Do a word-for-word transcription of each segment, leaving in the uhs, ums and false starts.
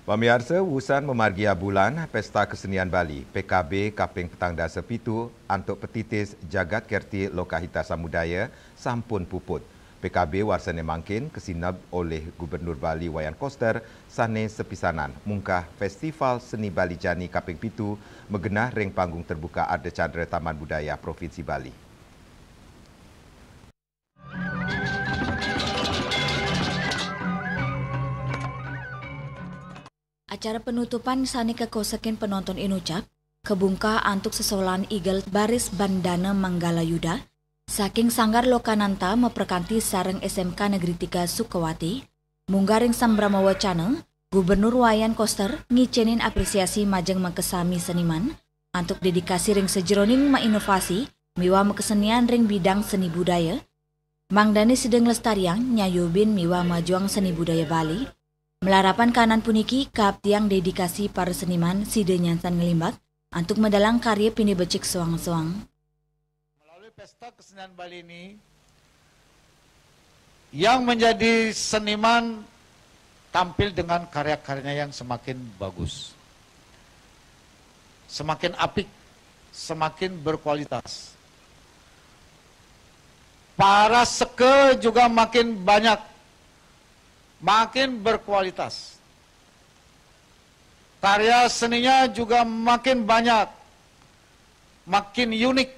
Pamiarsa, wusan mamargi abulan, Pesta Kesenian Bali, P K B, kaping petang dasa pitu, antuk petitis Jagat Kerti Lokahita Samudaya, sampun puput. P K B warsane mangkin kasineb olih Gubernur Bali Wayan Koster sane sepisanan mungkah Festival Seni Bali Jani kaping pitu magenah ring panggung terbuka Ardha Candra Taman Budaya Provinsi Bali. Acara penutupan sane kakosekin penonton inucap, kabungkah antuk sesolan Igel Baris Bandana Manggala Yuda, saking Sanggar Lokananta maprekanti sareng S M K Negeri Tiga Sukawati, munggah ring Sambrama Wacana, Gubernur Wayan Koster ngicenin apresiasi majeng makasami seniman, antuk dedikasi ring sajeroning mainovasi miwah makasenian ring bidang seni budaya, mangdane sida nglestariang, nyayubin miwah majuang seni budaya Bali. Malarapan kanan puniki, kaaptiang dedikasi para seniman sida nyansan nglimbak antuk medalang karya pinih becik soang-soang. Melalui Pesta Kesenian Bali ini, yang menjadi seniman tampil dengan karya-karyanya yang semakin bagus, semakin apik, semakin berkualitas. Para seka juga makin banyak, makin berkualitas. Karya seninya juga makin banyak, makin unik,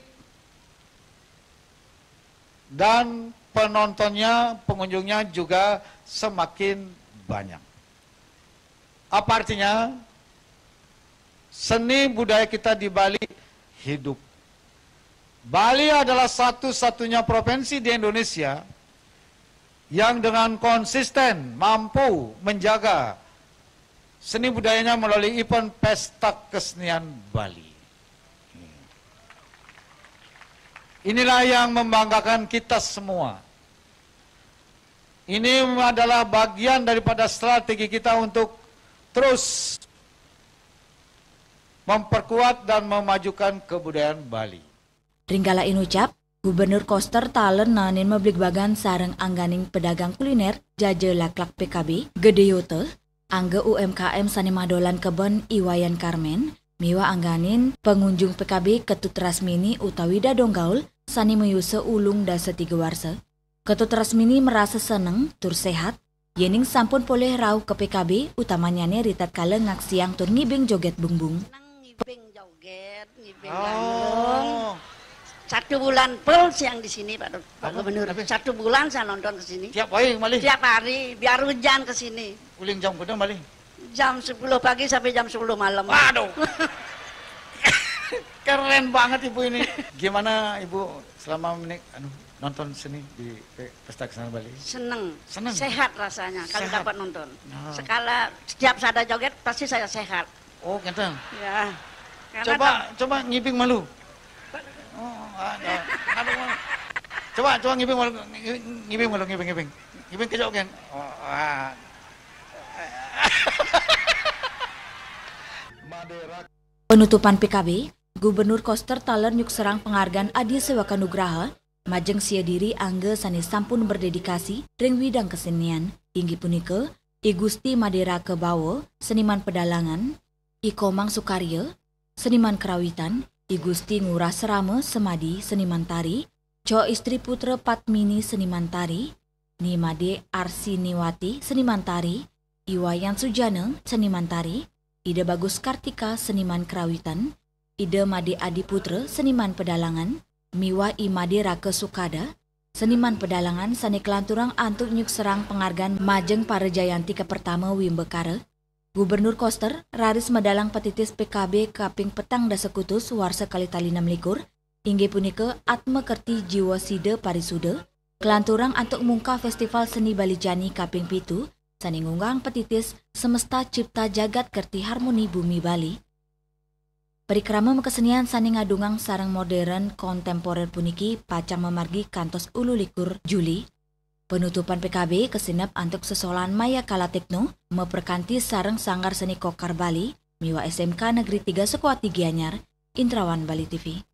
dan penontonnya, pengunjungnya juga semakin banyak. Apa artinya? Seni budaya kita di Bali hidup. Bali adalah satu-satunya provinsi di Indonesia yang dengan konsisten mampu menjaga seni budayanya melalui event Pesta Kesenian Bali. Inilah yang membanggakan kita semua. Ini adalah bagian daripada strategi kita untuk terus memperkuat dan memajukan kebudayaan Bali. Ring kala inucap, Gubernur Koster taler naenin mabligbagan sareng angganing pedagang kuliner jaja laklak P K B, Gedeyota, angga U M K M sane madolan keben I Wayan Karmen, miwah angganin pangunjung P K B Ketut Rasmini utawi dadong gaul sane mayusa ulung dasa tiga warsa. Ketut Rasmini marasa seneng tur sehat, yening sampun polih rauh ka P K B, utamanyane ritatkala ngaksiang tur ngibing joget bungbung. Seneng ngibing joget, ngibing dangdung. Oh. Satu bulan full siang di sini, Pak, Pak Apa? Gubernur. Apa? Satu bulan saya nonton ke sini. Tiap hari malih? Tiap hari, biar hujan ke sini. Uling jam kuda malih? Jam sepuluh pagi sampai jam sepuluh malam. Waduh. Keren banget Ibu ini. Gimana Ibu selama menik-, anu, nonton seni di pe-, Pesta Kesenian Bali? Seneng. Seneng? Sehat rasanya kalau Sehat. Dapat nonton. Nah. Sekala, setiap saya ada joget, pasti saya sehat. Oh, ngeten. Ya. Karena Coba, tak coba ngibing malu. Oh, ada. Ada malu. Coba, coba ngibing malu, ngi-, ngibing malu, ngibing, ngibing. Ngibing kejauh, kan? Oh, ah. Penutupan P K B, Gubernur Koster taler nyukserang penghargaan Adi Sewaka Nugraha, majeng sia diri angga sane sampun berdedikasi ring widang kesenian, inggih punika, I Gusti Made Raka Bawa, seniman pedalangan, I Komang Sukarya, seniman kerawitan, I Gusti Ngurah Serama Semadi, seniman tari, Cok Istri Putra Padmini, seniman tari, Ni Made Arsiniwati, seniman tari, I Wayan Sujana, seniman tari, Ida Bagus Kartika, seniman kerawitan, Ida Made Adi Putra, seniman pedalangan, miwah I Made Raka Sukada, seniman pedalangan sane kalanturang antuk nyukserang penghargaan majeng para jayanti kapertama wimbakara. Gubernur Koster raris medalang petitis P K B kaping petang dasa kutus warsa kalih tali nem likur, inggih punika Atma Kerti Jiwa Sida Parisuda, kalanturang antuk mungkah Festival Seni Bali Jani kaping pitu, sane ngunggahang petitis Semesta Cipta Jagat Kerti Harmoni Bumi Bali. Parikrama makasenian sane ngadungang sareng modern kontemporer puniki pacang mamargi kantos ulu likur Juli. Penutupan P K B kasineb antuk sesolan Maya Kala Tekno, maprekanti sareng Sanggar Seni Kokar Bali, miwah S M K Negeri Tiga Sukawati Gianyar, Indrawan Bali T V.